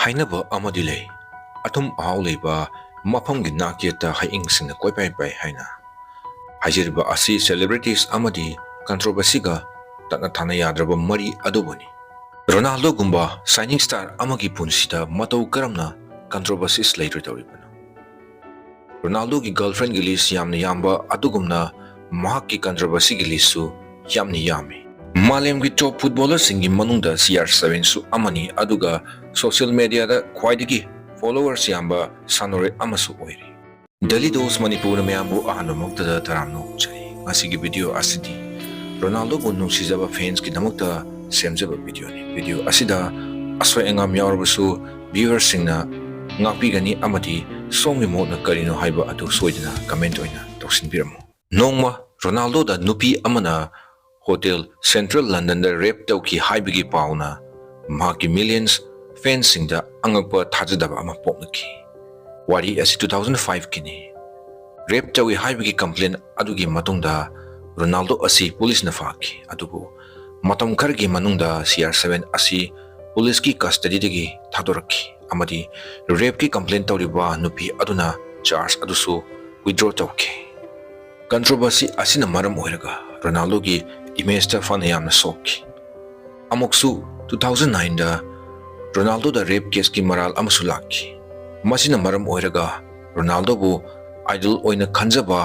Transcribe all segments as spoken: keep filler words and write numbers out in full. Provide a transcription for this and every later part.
ꯍꯥꯏꯅꯕ ꯑꯃꯗꯤ ꯂꯩ, ꯑꯊꯨꯝ ꯑꯍꯥꯎ ꯂꯩꯕ ꯃꯐꯝꯒꯤ ꯅꯥꯛ ꯌꯦꯠꯇ ꯍꯩꯏꯪꯁꯤꯡꯅ ꯀꯣꯏꯄꯥꯏ ꯄꯥꯏ ꯍꯥꯏꯅ꯫ ꯍꯥꯏꯖꯔꯤꯕ ꯑꯁꯤ celebrities ꯑꯃꯗꯤ controversyꯒ ꯇꯠꯅ ꯊꯥꯅ ꯌꯥꯗ꯭ꯔꯕ ꯃꯔꯤ ꯑꯗꯨꯕꯨꯅꯤ꯫ ꯔꯣꯅꯥꯜꯗꯣꯒꯨꯝꯕ shining star ꯑꯃꯒꯤ ꯄꯨꯟꯁꯤꯗ ꯃꯇꯧ ꯀꯔꯝꯅ controversies ꯂꯩꯔꯣꯏꯗꯧꯔꯤꯕꯅꯣ? ꯔꯣꯅꯥꯜꯗꯣꯒꯤ girlfriendꯒꯤ list ꯌꯥꯝꯅ ꯌꯥꯝꯕ ꯑꯗꯨꯒꯨꯝꯅ ꯃꯍꯥꯛꯀꯤ controversyꯒꯤ listꯁꯨ ꯌꯥꯝꯅ ꯌꯥꯝꯃꯤ꯫ ꯃꯥꯂꯦꯝꯒꯤ top footballerꯁꯤꯡꯒꯤ ꯃꯅꯨꯡꯗ CR sevenꯁꯨ ꯑꯃꯅꯤ, ꯑꯗꯨꯒ social mediaꯗ ꯈ꯭ꯋꯥꯏꯗꯒꯤ followers ꯌꯥꯝꯕ ꯁꯥꯟꯅꯔꯣꯏ ꯑꯃꯁꯨ ꯑꯣꯏꯔꯤ꯫ Daily Dose ꯃꯅꯤꯄꯨꯔꯅ ꯃꯌꯥꯝꯕꯨ ꯑꯍꯥꯟꯕꯃꯛꯇꯗ ꯇꯔꯥꯝꯅ ꯑꯣꯛꯆꯔꯤ꯫ ꯉꯁꯤꯒꯤ video ꯑꯁꯤꯗꯤ ꯔꯣꯅꯥꯜꯗꯣꯕꯨ ꯅꯨꯡꯁꯤꯖꯕ fansꯀꯤꯗꯃꯛꯇ ꯁꯦꯝꯖꯕ videoꯅꯤ꯫ Video ꯑꯁꯤꯗ ꯑꯁꯣꯏ ꯑꯉꯥꯝ ꯌꯥꯎꯔꯕꯁꯨ viewerꯁꯤꯡꯅ ꯉꯥꯛꯄꯤꯒꯅꯤ ꯑꯃꯗꯤ ꯁꯣꯝꯒꯤ ꯃꯣꯠꯅ ꯀꯔꯤꯅꯣ ꯍꯥꯏꯕ ꯑꯗꯨ ꯁꯣꯏꯗꯅ comment ꯑꯣꯏꯅ ꯇꯧꯁꯤꯟꯕꯤꯔꯝꯃꯨ꯫ ꯅꯣꯡꯃ ꯔꯣꯅꯥꯜꯗꯣꯗ ꯅꯨꯄꯤ ꯑꯃꯅ Hotel Central Londonꯗ rape ꯇꯧꯈꯤ ꯍꯥꯏꯕꯒꯤ ꯄꯥꯎꯅ ꯃꯍꯥꯛꯀꯤ millions fansꯁꯤꯡꯗ ꯑꯉꯛꯄ ꯊꯥꯖꯗꯕ ꯑꯃ ꯄꯣꯛꯂꯛꯈꯤ꯫ ꯋꯥꯔꯤ ꯑꯁꯤ two thousand fiveꯀꯤꯅꯤ꯫ Rape ꯇꯧꯏ ꯍꯥꯏꯕꯒꯤ complaint ꯑꯗꯨꯒꯤ ꯃꯇꯨꯡꯗ ꯔꯣꯅꯥꯜꯗꯣ ꯑꯁꯤ policeꯅ ꯐꯥꯈꯤ, ꯑꯗꯨꯕꯨ ꯃꯇꯝ ꯈꯔꯒꯤ ꯃꯅꯨꯡꯗ CR seven ꯑꯁꯤ policeꯀꯤ custodyꯗꯒꯤ ꯊꯥꯗꯣꯔꯛꯈꯤ ꯑꯃꯗꯤ rapeꯀꯤ complaint ꯇꯧꯔꯤꯕ ꯅꯨꯄꯤ ꯑꯗꯨꯅ charge ꯑꯗꯨꯁꯨ withdraw ꯇꯧꯈꯤ꯫ Controversy ꯑꯁꯤꯅ ꯃꯔꯝ ꯑꯣꯏꯔꯒ ꯔꯣꯅꯥꯜꯗꯣꯒꯤ imageꯇ ꯐꯅ ꯌꯥꯝꯅ ꯁꯣꯛꯈꯤ꯫ ꯑꯃꯨꯛꯁꯨ two thousand nineꯗ ꯔꯣꯅꯥꯜꯗꯣꯗ rape caseꯀꯤ ꯃꯔꯥꯜ ꯑꯃꯁꯨ ꯂꯥꯛꯈꯤ꯫ ꯃꯁꯤꯅ ꯃꯔꯝ ꯑꯣꯏꯔꯒ ꯔꯣꯅꯥꯜꯗꯣꯕꯨ idol ꯑꯣꯏꯅ ꯈꯟꯖꯕ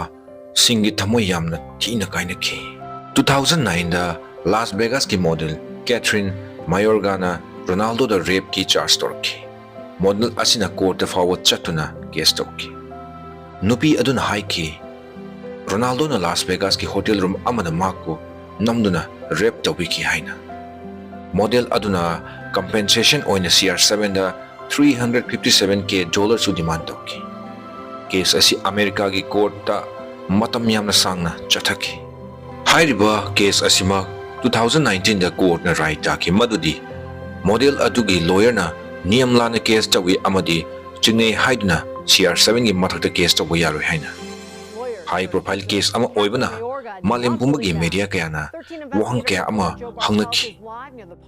ꯁꯤꯡꯒꯤ ꯊꯃꯣꯏ ꯌꯥꯝꯅ ꯊꯤꯅ ꯀꯥꯏꯅꯈꯤ꯫ Two thousand nineꯗ Las Vegasꯀꯤ model Catherine Mayorgaꯅ ꯔꯣꯅꯥꯜꯗꯣꯗ rapeꯀꯤ charge ꯇꯧꯔꯛꯈꯤ꯫ Model ꯑꯁꯤꯅ courtꯇ ꯐꯥꯎꯕ ꯆꯠꯇꯨꯅ case ꯇꯧꯈꯤ꯫ ꯅꯨꯄꯤ ꯑꯗꯨꯅ ꯍꯥꯏꯈꯤ, ꯔꯣꯅꯥꯜꯗꯣꯅ Las Vegasꯀꯤ hotel room ꯑꯃꯗ ꯃꯍꯥꯛꯄꯨ ꯅꯝꯗꯨꯅ rape ꯇꯧꯕꯤꯈꯤ ꯍꯥꯏꯅ꯫ Model ꯑꯗꯨꯅ compensation ꯑꯣꯏꯅ CR sevenꯗ three hundred fifty seven K dollarꯁꯨ demand ꯇꯧꯈꯤ꯫ Case ꯑꯁꯤ ꯑꯃꯦꯔꯤꯀꯥꯒꯤ courtꯇ ꯃꯇꯝ ꯌꯥꯝꯅ ꯁꯥꯡꯅ ꯆꯠꯊꯈꯤ꯫ ꯍꯥꯏꯔꯤꯕ case ꯑꯁꯤꯃꯛ two thousand nineteenꯗ courtꯅ ꯔꯥꯏ ꯇꯥꯈꯤ ꯃꯗꯨꯗꯤ model ꯑꯗꯨꯒꯤ lawyerꯅ ꯅꯤꯌꯝ ꯂꯥꯟꯅ case ꯇꯧꯏ ꯑꯃꯗꯤ ꯆꯤꯡꯅꯩ ꯍꯥꯏꯗꯨꯅ CR sevenꯒꯤ ꯃꯊꯛꯇ case ꯇꯧꯕ ꯌꯥꯔꯣꯏ ꯍꯥꯏꯅ꯫ High profile case ꯑꯃ ꯑꯣꯏꯕꯅ ꯃꯥꯂꯦꯝ ꯄꯨꯝꯕꯒꯤ media ꯀꯌꯥꯅ ꯋꯥꯍꯪ ꯀꯌꯥ ꯑꯃ ꯍꯪꯅꯈꯤ꯫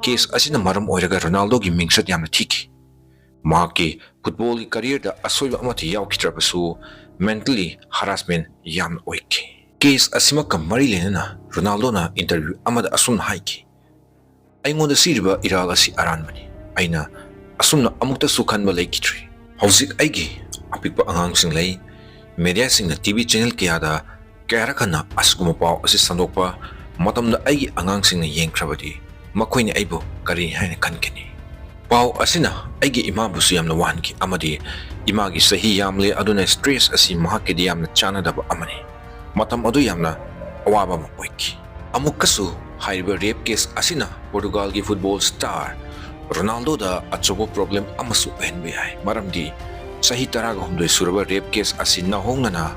Case ꯑꯁꯤꯅ ꯃꯔꯝ ꯑꯣꯏꯔꯒ ꯔꯣꯅꯥꯜꯗꯣꯒꯤ ꯃꯤꯡꯆꯠ ꯌꯥꯝꯅ ꯊꯤꯈꯤ꯫ ꯃꯍꯥꯛꯀꯤ ꯐꯨꯠꯕꯣꯜꯒꯤ ꯀꯔꯤꯌꯔꯗ ꯑꯁꯣꯏꯕ ꯑꯃꯠꯇ ꯌꯥꯎꯈꯤꯗ꯭ꯔꯕꯁꯨ, ꯃꯦꯟꯇꯦꯜꯂꯤ ꯍꯔꯥꯁꯃꯦꯟ ꯌꯥꯝꯅ ꯑꯣꯏꯈꯤ꯫ ꯀꯦꯁ ꯑꯁꯤꯃꯛꯀ ꯃꯔꯤ ꯂꯩꯅꯅ ꯔꯣꯅꯥꯜꯗꯣꯅ ꯏꯟꯇꯔꯚ꯭ꯌꯨ ꯑꯃꯗ ꯑꯁꯨꯝꯅ ꯍꯥꯏꯈꯤ, "ꯑꯩꯉꯣꯟꯗ ꯁꯤꯔꯤꯕ ꯏꯔꯥꯜ ꯑꯁꯤ ꯑꯔꯥꯟꯕꯅꯤ꯫ ꯑꯩꯅ ꯑꯁꯨꯝꯅ ꯑꯃꯨꯛꯇꯁꯨ ꯈꯟꯕ ꯂꯩꯈꯤꯗ꯭ꯔꯤ꯫ ꯍꯧꯖꯤꯛ ꯑꯩꯒꯤ ꯑꯄꯤꯛꯄ ꯑꯉꯥꯡꯁꯤꯡ ꯂꯩ꯫ ꯃꯦꯗꯤꯌꯥꯁꯤꯡꯅ ꯇꯤ ꯚꯤ ꯆꯦꯅꯦꯜ ꯀꯌꯥꯗ ꯀꯌꯥꯔꯛ ꯍꯟꯅ ꯑꯁꯤꯒꯨꯝꯕ ꯄꯥꯎ ꯑꯁꯤ ꯁꯟꯗꯣꯛꯄ ꯃꯇꯝꯗ ꯑꯩꯒꯤ ꯑꯉꯥꯡꯁꯤꯡꯅ ꯌꯦꯡꯈ꯭ꯔꯕꯗꯤ ꯃꯈꯣꯏꯅ ꯑꯩꯕꯨ ꯀꯔꯤ ꯍꯥꯏꯅ ꯈꯟꯒꯅꯤ?" ꯄꯥꯎ ꯑꯁꯤꯅ ꯑꯩꯒꯤ ꯏꯃꯥꯕꯨꯁꯨ ꯌꯥꯝꯅ ꯋꯥꯍꯟꯈꯤ ꯑꯃꯗꯤ ꯏꯃꯥꯒꯤ ꯆꯍꯤ ꯌꯥꯝꯂꯦ, ꯑꯗꯨꯅ ꯁ꯭ꯇ꯭ꯔꯦꯁ ꯑꯁꯤ ꯃꯍꯥꯛꯀꯤꯗꯤ ꯌꯥꯝꯅ ꯆꯥꯟꯅꯗꯕ ꯑꯃꯅꯤ꯫ ꯃꯇꯝ ꯑꯗꯨ ꯌꯥꯝꯅ ꯑꯋꯥꯕ ꯑꯃ ꯑꯣꯏꯈꯤ꯫ ꯑꯃꯨꯛꯀꯁꯨ ꯍꯥꯏꯔꯤꯕ ꯔꯦꯞ ꯀꯦꯁ ꯑꯁꯤꯅ ꯄꯣꯔꯇꯨꯒꯥꯜꯒꯤ ꯐꯨꯠꯕꯣꯜ ꯁ꯭ꯇꯥꯔ ꯔꯣꯅꯥꯜꯗꯣꯗ ꯑꯆꯧꯕ ꯄ꯭ꯔꯣꯕ꯭ꯂꯦꯝ ꯑꯃꯁꯨ ꯑꯣꯏꯍꯟꯕ ꯌꯥꯏ, ꯃꯔꯝꯗꯤ ꯆꯍꯤ ꯇꯔꯥꯒ ꯍꯨꯝꯗꯣꯏ ꯁꯨꯔꯕ ꯔꯦꯞ ꯀꯦꯁ ꯑꯁꯤ ꯅꯧꯍꯧꯅꯅ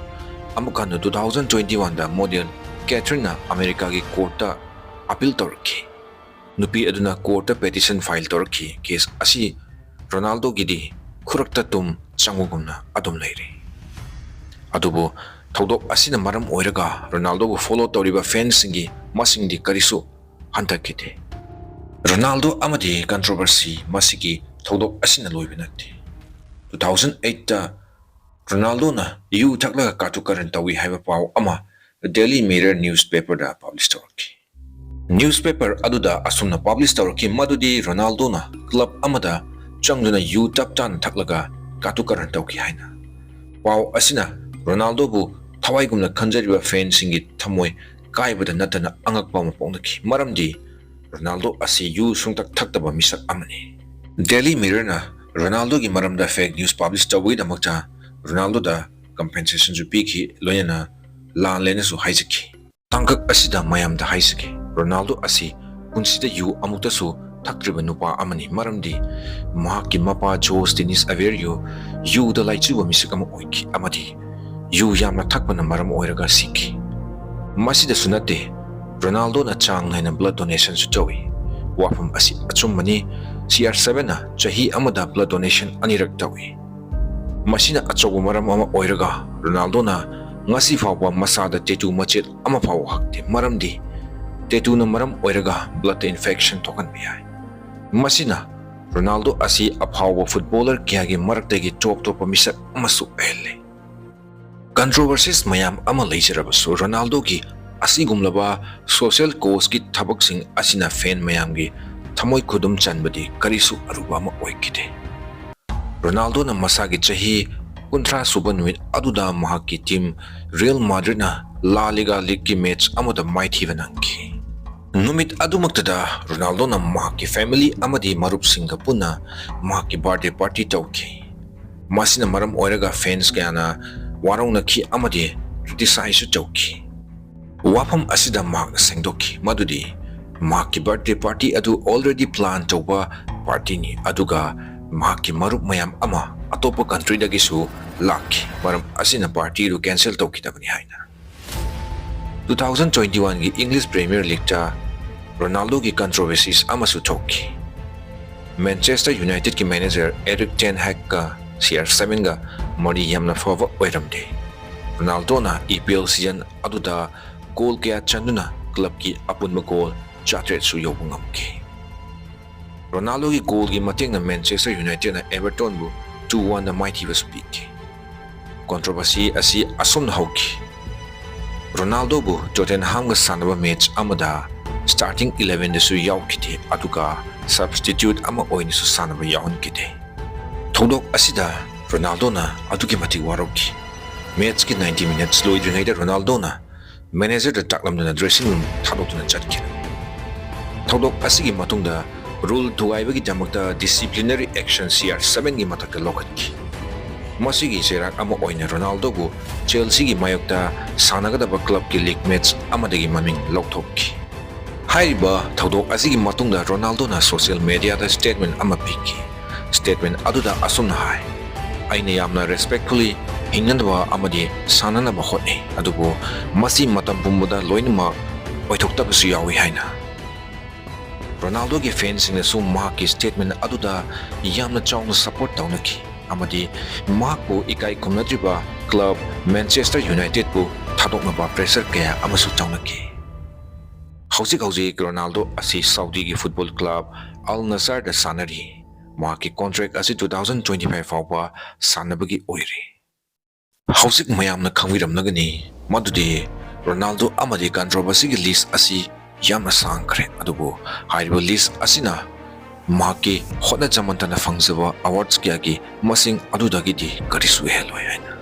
ꯑꯃꯨꯛ ꯍꯟꯅ ꯇꯨ ꯊꯥꯎꯖꯟ ꯇ꯭ꯋꯦꯟꯇꯤ ꯋꯥꯟꯗ ꯃꯣꯗꯦꯜ ꯀꯦꯊꯔꯤꯟꯅ ꯑꯃꯦꯔꯤꯀꯥꯒꯤ ꯀꯣꯔꯠꯇ ꯑꯄꯤꯜ ꯇꯧꯔꯛꯈꯤ꯫ ꯅꯨꯄꯤ ꯑꯗꯨꯅ ꯀꯣꯔꯠꯇ ꯄꯦꯇꯤꯁꯟ ꯐꯥꯏꯜ ꯇꯧꯔꯛꯈꯤ꯫ ꯀꯦꯁ ꯑꯁꯤ ꯔꯣꯅꯥꯜꯗꯣꯒꯤꯗꯤ ꯈꯨꯔꯛꯇ ꯇꯨꯝ ꯆꯪꯕꯒꯨꯝꯅ ꯑꯗꯨꯝ ꯂꯩꯔꯤ꯫ ꯑꯗꯨꯕꯨ ꯊꯧꯗꯣꯛ ꯑꯁꯤꯅ ꯃꯔꯝ ꯑꯣꯏꯔꯒ ꯔꯣꯅꯥꯜꯗꯣꯕꯨ ꯐꯣꯂꯣ ꯇꯧꯔꯤꯕ ꯐꯦꯟꯁꯤꯡꯒꯤ ꯃꯁꯤꯡꯗꯤ ꯀꯔꯤꯁꯨ ꯍꯟꯊꯈꯤꯗꯦ꯫ ꯔꯣꯅꯥꯜꯗꯣ ꯑꯃꯗꯤ ꯀꯟꯇ꯭ꯔꯣꯚꯔꯁꯤ ꯃꯁꯤꯒꯤ ꯊꯧꯗꯣꯛ ꯑꯁꯤꯅ ꯂꯣꯏꯕ ꯅꯠꯇꯦ꯫ ꯇꯨ ꯊꯥꯎꯖꯟ ꯑꯩꯠꯇ ꯔꯣꯅꯥꯜꯗꯣꯅ ꯌꯨ ꯊꯛꯂꯒ ꯀꯥꯇꯨ ꯀꯥꯔꯟ ꯇꯧꯏ ꯍꯥꯏꯕ ꯄꯥꯎ ꯑꯃ ꯗꯦꯂꯤ ꯃꯤꯔꯔ ꯅ꯭ꯌꯨꯁꯄꯦꯄꯔꯗ ꯄꯕ꯭ꯂꯤꯁ ꯇꯧꯔꯛꯈꯤ꯫ ꯅ꯭ꯌꯨꯁꯄꯦꯄꯔ ꯑꯗꯨꯗ ꯑꯁꯨꯝꯅ ꯄꯕ꯭ꯂꯤꯁ ꯇꯧꯔꯛꯈꯤ ꯃꯗꯨꯗꯤ ꯔꯣꯅꯥꯜꯗꯣꯅ ꯀ꯭ꯂꯕ ꯑꯃꯗ ꯆꯪꯗꯨꯅ ꯌꯨ ꯇꯞ ꯇꯥꯅ ꯊꯛꯂꯒ ꯀꯥꯇꯨ ꯀꯥꯔꯟ ꯇꯧꯈꯤ ꯍꯥꯏꯅ꯫ ꯄꯥꯎ ꯑꯁꯤꯅ ꯔꯣꯅꯥꯜꯗꯣꯕꯨ ꯊꯋꯥꯏꯒꯨꯝꯅ ꯈꯟꯖꯔꯤꯕ ꯐꯦꯟꯁꯤꯡꯒꯤ ꯊꯃꯣꯏ ꯀꯥꯏꯕꯗ ꯅꯠꯇꯅ ꯑꯉꯛꯄ ꯑꯃ ꯄꯣꯛꯅꯈꯤ, ꯃꯔꯝꯗꯤ ꯔꯣꯅꯥꯜꯗꯣ ꯑꯁꯤ ꯌꯨ ꯁꯨꯡꯊꯛ ꯊꯛꯇꯕ ꯃꯤꯁꯛ ꯑꯃꯅꯤ꯫ ꯗꯦꯂꯤ ꯃꯤꯔꯔꯅ ꯔꯣꯅꯥꯜꯗꯣꯒꯤ ꯃꯔꯝꯗ ꯐꯦꯛ ꯅ꯭ꯌꯨꯁ ꯄꯕ꯭ꯂꯤꯁ ꯇꯧꯕꯒꯤꯗꯃꯛꯇ ꯔꯣꯅꯥꯜꯗꯣꯗ ꯀꯝꯄꯦꯟꯁꯦꯁꯟꯁꯨ ꯄꯤꯈꯤ, ꯂꯣꯏꯅꯅ ꯂꯥꯜꯂꯦꯅꯁꯨ ꯍꯥꯏꯖꯈꯤ꯫ ꯇꯥꯡꯀꯛ ꯑꯁꯤꯗ ꯃꯌꯥꯝꯗ ꯍꯥꯏꯖꯒꯦ, ꯔꯣꯅꯥꯜꯗꯣ ꯑꯁꯤ ꯄꯨꯟꯁꯤꯗ ꯌꯨ ꯑꯃꯨꯛꯇꯁꯨ ꯊꯛꯇ꯭ꯔꯤꯕ ꯅꯨꯄꯥ ꯑꯃꯅꯤ, ꯃꯔꯝꯗꯤ ꯃꯍꯥꯛꯀꯤ ꯃꯄꯥ ꯖꯣꯁ ꯗꯤꯅꯤꯁ ꯑꯕꯦꯔꯤꯌꯣ ꯌꯨꯗ ꯂꯥꯏꯆꯨꯕ ꯃꯤꯁꯛ ꯑꯃ ꯑꯣꯏꯈꯤ ꯑꯃꯗꯤ ꯌꯨ ꯌꯥꯝꯅ ꯊꯛꯄꯅ ꯃꯔꯝ ꯑꯣꯏꯔꯒ ꯁꯤꯈꯤ꯫ ꯃꯁꯤꯗꯁꯨ ꯅꯠꯇꯦ, ꯔꯣꯅꯥꯜꯗꯣꯅ ꯆꯥꯡ ꯅꯥꯏꯅ ꯕ꯭ꯂꯗ ꯗꯣꯅꯦꯁꯟꯁꯨ ꯇꯧꯏ꯫ ꯋꯥꯐꯝ ꯑꯁꯤ ꯑꯆꯨꯝꯕꯅꯤ, ꯁꯤ ꯑꯥꯔ ꯁꯚꯦꯟꯅ ꯆꯍꯤ ꯑꯃꯗ ꯕ꯭ꯂꯗ ꯗꯣꯅꯦꯁꯟ ꯑꯅꯤꯔꯛ ꯇꯧꯏ꯫ ꯃꯁꯤꯅ ꯑꯆꯧꯕ ꯃꯔꯝ ꯑꯃ ꯑꯣꯏꯔꯒ ꯔꯣꯅꯥꯜꯗꯣꯅ ꯉꯁꯤ ꯐꯥꯎꯕ ꯃꯁꯥꯗ ꯇꯦꯇꯨ ꯃꯆꯦꯠ ꯑꯃ ꯐꯥꯎꯕ ꯍꯛꯇꯦ, ꯃꯔꯝꯗꯤ ꯇꯦꯇꯨꯅ ꯃꯔꯝ ꯑꯣꯏꯔꯒ ꯕ꯭ꯂꯗꯇ ꯏꯟꯐꯦꯛꯁꯟ ꯊꯣꯛꯍꯟꯕ ꯌꯥꯏ꯫ ꯃꯁꯤꯅ ꯔꯣꯅꯥꯜꯗꯣ ꯑꯁꯤ ꯑꯐꯥꯎꯕ ꯐꯨꯠꯕꯣꯂꯔ ꯀꯌꯥꯒꯤ ꯃꯔꯛꯇꯒꯤ ꯇꯣꯞ ꯇꯣꯞꯄ ꯃꯤꯁꯛ ꯑꯃꯁꯨ ꯑꯣꯏꯍꯜꯂꯦ꯫ ꯀꯟꯇ꯭ꯔꯣꯚꯔꯁꯤꯁ ꯃꯌꯥꯝ ꯑꯃ ꯂꯩꯖꯔꯕꯁꯨ, ꯔꯣꯅꯥꯜꯗꯣꯒꯤ ꯑꯁꯤꯒꯨꯝꯂꯕ ꯁꯣꯁꯤꯌꯦꯜ ꯀꯣꯖꯀꯤ ꯊꯕꯛꯁꯤꯡ ꯑꯁꯤꯅ ꯐꯦꯟ ꯃꯌꯥꯝꯒꯤ ꯊꯃꯣꯏ ꯈꯨꯗꯨꯝ ꯆꯟꯕꯗꯤ ꯀꯔꯤꯁꯨ ꯑꯔꯨꯕ ꯑꯃ ꯑꯣꯏꯈꯤꯗꯦ꯫ ꯔꯣꯅꯥꯜꯗꯣꯅ ꯃꯁꯥꯒꯤ ꯆꯍꯤ ꯀꯨꯟꯊ꯭ꯔꯥ ꯁꯨꯕ ꯅꯨꯃꯤꯠ ꯑꯗꯨꯗ ꯃꯍꯥꯛꯀꯤ ꯇꯤꯝ ꯔꯤꯌꯦꯜ ꯃꯥꯗ꯭ꯔꯤꯠꯅ ꯂꯥ ꯂꯤꯒꯥ ꯂꯤꯒꯀꯤ ꯃꯦꯆ ꯑꯃꯗ ꯃꯥꯏꯊꯤꯕ ꯅꯪꯈꯤ꯫ ꯅꯨꯃꯤꯠ ꯑꯗꯨꯃꯛꯇꯗ ꯔꯣꯅꯥꯜꯗꯣꯅ ꯃꯍꯥꯛꯀꯤ ꯐꯦꯃꯤꯂꯤ ꯑꯃꯗꯤ ꯃꯔꯨꯞꯁꯤꯡꯒ ꯄꯨꯟꯅ ꯃꯍꯥꯛꯀꯤ ꯕꯥꯔꯗꯦ ꯄꯥꯔꯇꯤ ꯇꯧꯈꯤ꯫ ꯃꯁꯤꯅ ꯃꯔꯝ ꯑꯣꯏꯔꯒ ꯐꯦꯟꯁ ꯀꯌꯥꯅ ꯋꯥꯔꯧꯅꯈꯤ ꯑꯃꯗꯤ ꯀ꯭ꯔꯤꯇꯤꯁꯥꯏꯖꯁꯨ ꯇꯧꯈꯤ꯫ ꯋꯥꯐꯝ ꯑꯁꯤꯗ ꯃꯍꯥꯛꯅ ꯁꯦꯡꯗꯣꯛꯈꯤ ꯃꯗꯨꯗꯤ ꯃꯍꯥꯛꯀꯤ ꯕꯥꯔꯗꯦ ꯄꯥꯔꯇꯤ ꯑꯗꯨ ꯑꯣꯜꯔꯦꯗꯤ ꯄ꯭ꯂꯥꯟ ꯇꯧꯕ ꯄꯥꯔꯇꯤꯅꯤ, ꯑꯗꯨꯒ ꯃꯍꯥꯛꯀꯤ ꯃꯔꯨꯞ ꯃꯌꯥꯝ ꯑꯃ ꯑꯇꯣꯞꯄ ꯀꯟꯇ꯭ꯔꯤꯗꯒꯤꯁꯨ ꯂꯥꯛꯈꯤ, ꯃꯔꯝ ꯑꯁꯤꯅ ꯄꯥꯔꯇꯤ ꯑꯗꯨ ꯀꯦꯟꯁꯦꯜ ꯇꯧꯈꯤꯗꯕꯅꯤ ꯍꯥꯏꯅ꯫ ꯇꯨ ꯊꯥꯎꯖꯟ ꯇ꯭ꯋꯦꯟꯇꯤ ꯋꯥꯟꯒꯤ ꯏꯪꯂꯤꯁ ꯄ꯭ꯔꯤꯃꯤꯌꯔ ꯂꯤꯒꯇ ꯔꯣꯅꯥꯜꯗꯣꯒꯤ ꯀꯟꯇ꯭ꯔꯣꯚꯔꯁꯤꯁ ꯑꯃꯁꯨ ꯊꯣꯛꯈꯤ꯫ ꯃꯦꯟꯆꯦꯁꯇꯔ ꯌꯨꯅꯥꯏꯇꯦꯗꯀꯤ ꯃꯦꯅꯦꯖꯔ ꯑꯦꯔꯤꯛ ꯇꯦꯟ ꯍꯦꯒꯀ ꯁꯤ ꯑꯥꯔ ꯁꯚꯦꯟꯒ ꯃꯔꯤ ꯌꯥꯝꯅ ꯐꯕ ꯑꯣꯏꯔꯝꯗꯦ꯫ ꯔꯣꯅꯥꯜꯗꯣꯅ ꯏ ꯄꯤ ꯑꯦꯜ ꯁꯤꯖꯟ ꯑꯗꯨꯗ ꯒꯣꯜ ꯀꯌꯥ ꯆꯟꯗꯨꯅ ꯀ꯭ꯂꯕꯀꯤ ꯑꯄꯨꯟꯕ ꯒꯣꯜ ꯆꯥꯇ꯭ꯔꯦꯠꯁꯨ ꯌꯧꯕ ꯉꯝꯈꯤ꯫ ꯔꯣꯅꯥꯜꯗꯣꯒꯤ ꯒꯣꯜꯒꯤ ꯃꯇꯦꯡꯅ ꯃꯦꯟꯆꯦꯁꯇꯔ ꯌꯨꯅꯥꯏꯇꯦꯗꯅ ꯑꯦꯚꯔꯇꯣꯟꯕꯨ ꯇꯨ ꯋꯥꯟꯗ ꯃꯥꯏꯊꯤꯕꯁꯨ ꯄꯤꯈꯤ꯫ ꯀꯣꯟꯇ꯭ꯔꯣꯚꯔꯁꯤ ꯑꯁꯤ ꯑꯁꯨꯝꯅ ꯍꯧꯈꯤ꯫ ꯔꯣꯅꯥꯜꯗꯣꯕꯨ ꯇꯣꯇꯦꯟꯍꯥꯝꯒ ꯁꯥꯟꯅꯕ ꯃꯦꯆ ꯑꯃꯗ ꯁ꯭ꯇꯥꯔꯇꯤꯡ ꯏꯂꯦꯚꯦꯟꯗꯁꯨ ꯌꯥꯎꯈꯤꯗꯦ, ꯑꯗꯨꯒ ꯁꯕꯁꯇꯤꯇ꯭ꯌꯨꯠ ꯑꯃ ꯑꯣꯏꯅꯁꯨ ꯁꯥꯟꯅꯕ ꯌꯥꯎꯍꯟꯈꯤꯗꯦ꯫ ꯊꯧꯗꯣꯛ ꯑꯁꯤꯗ ꯔꯣꯅꯥꯜꯗꯣꯅ ꯑꯗꯨꯛꯀꯤ ꯃꯇꯤꯛ ꯋꯥꯔꯧꯈꯤ꯫ ꯃꯦꯆꯀꯤ ꯅꯥꯏꯟꯇꯤ ꯃꯤꯅꯠꯁ ꯂꯣꯏꯗ꯭ꯔꯤꯉꯩꯗ ꯔꯣꯅꯥꯜꯗꯣꯅ ꯃꯦꯅꯦꯖꯔꯗ ꯇꯥꯛꯂꯝꯗꯨꯅ ꯗ꯭ꯔꯦꯁꯤꯡ ꯔꯨꯝ ꯊꯥꯗꯣꯛꯇꯨꯅ ꯆꯠꯈꯤ꯫ ꯊꯧꯗꯣꯛ ꯑꯁꯤꯒꯤ ꯃꯇꯨꯡꯗ ꯔꯨꯜ ꯊꯨꯒꯥꯏꯕꯒꯤꯗꯃꯛꯇ ꯗꯤꯁꯤꯄ꯭ꯂꯤꯅꯔꯤ ꯑꯦꯛꯁꯟ ꯁꯤ ꯑꯥꯔ ꯁꯚꯦꯟꯒꯤ ꯃꯊꯛꯇ ꯂꯧꯈꯠꯈꯤ꯫ ꯃꯁꯤꯒꯤ ꯆꯩꯔꯥꯛ ꯑꯃ ꯑꯣꯏꯅ ꯔꯣꯅꯥꯜꯗꯣꯕꯨ ꯆꯦꯜꯁꯤꯒꯤ ꯃꯥꯌꯣꯛꯇ ꯁꯥꯟꯅꯒꯗꯕ ꯀ꯭ꯂꯕꯀꯤ ꯂꯤꯒ ꯃꯦꯆ ꯑꯃꯗꯒꯤ ꯃꯃꯤꯡ ꯂꯧꯊꯣꯛꯈꯤ꯫ ꯍꯥꯏꯔꯤꯕ ꯊꯧꯗꯣꯛ ꯑꯁꯤꯒꯤ ꯃꯇꯨꯡꯗ ꯔꯣꯅꯥꯜꯗꯣꯅ ꯁꯣꯁꯤꯌꯦꯜ ꯃꯦꯗꯤꯌꯥꯗ ꯁ꯭ꯇꯦꯠꯃꯦꯟ ꯑꯃ ꯄꯤꯈꯤ꯫ ꯁ꯭ꯇꯦꯠꯃꯦꯟ ꯑꯗꯨꯗ ꯑꯁꯨꯝꯅ ꯍꯥꯏ, "ꯑꯩꯅ ꯌꯥꯝꯅ ꯔꯦꯁꯄꯦꯛꯐꯨꯜꯂꯤ ꯍꯤꯡꯅꯅꯕ ꯑꯃꯗꯤ ꯁꯥꯟꯅꯅꯕ ꯍꯣꯠꯅꯩ, ꯑꯗꯨꯕꯨ ꯃꯁꯤ ꯃꯇꯝ ꯄꯨꯝꯕꯗ ꯂꯣꯏꯅꯃꯛ ꯑꯣꯏꯊꯣꯛꯇꯕꯁꯨ ꯌꯥꯎꯏ" ꯍꯥꯏꯅ꯫ ꯔꯣꯅꯥꯜꯗꯣꯒꯤ ꯐꯦꯟꯁꯤꯡꯅꯁꯨ ꯃꯍꯥꯛꯀꯤ ꯁ꯭ꯇꯦꯠꯃꯦꯟ ꯑꯗꯨꯗ ꯌꯥꯝꯅ ꯆꯥꯎꯅ ꯁꯄꯣꯔꯠ ꯇꯧꯅꯈꯤ ꯑꯃꯗꯤ ꯃꯍꯥꯛꯄꯨ ꯏꯀꯥꯏ ꯈꯨꯝꯅꯗ꯭ꯔꯤꯕ ꯀ꯭ꯂꯕ ꯃꯦꯟꯆꯦꯁꯇꯔ ꯌꯨꯅꯥꯏꯇꯦꯗꯄꯨ ꯊꯥꯗꯣꯛꯅꯕ ꯄ꯭ꯔꯦꯁꯔ ꯀꯌꯥ ꯑꯃꯁꯨ ꯇꯧꯅꯈꯤ꯫ ꯍꯧꯖꯤꯛ ꯍꯧꯖꯤꯛ ꯔꯣꯅꯥꯜꯗꯣ ꯑꯁꯤ ꯁꯥꯎꯗꯤꯒꯤ ꯐꯨꯠꯕꯣꯜ ꯀ꯭ꯂꯕ ꯑꯜ ꯅꯁꯔꯗ ꯁꯥꯟꯅꯔꯤ꯫ ꯃꯍꯥꯛꯀꯤ contract ꯑꯁꯤ two thousand twenty five ꯐꯥꯎꯕ ꯁꯥꯟꯅꯕꯒꯤ ꯑꯣꯏꯔꯤ꯫ ꯍꯧꯖꯤꯛ ꯃꯌꯥꯝꯅ ꯈꯪꯕꯤꯔꯝꯂꯒꯅꯤ ꯃꯗꯨꯗꯤ ꯔꯣꯅꯥꯜꯗꯣ ꯑꯃꯗꯤ ꯒꯥꯟꯗ꯭ꯔꯣꯞ ꯑꯁꯤꯒꯤ list ꯑꯁꯤ ꯌꯥꯝꯅ ꯁꯥꯡꯈ꯭ꯔꯦ, ꯑꯗꯨꯕꯨ ꯍꯥꯏꯔꯤꯕ list ꯑꯁꯤꯅ ꯃꯍꯥꯛꯀꯤ ꯍꯣꯠꯅꯖꯃꯟꯇꯅ ꯐꯪꯖꯕ awards ꯀꯌꯥꯒꯤ ꯃꯁꯤꯡ ꯑꯗꯨꯗꯒꯤꯗꯤ ꯀꯔꯤꯁꯨ ꯍꯦꯜꯂꯣꯏ ꯍꯥꯏꯅ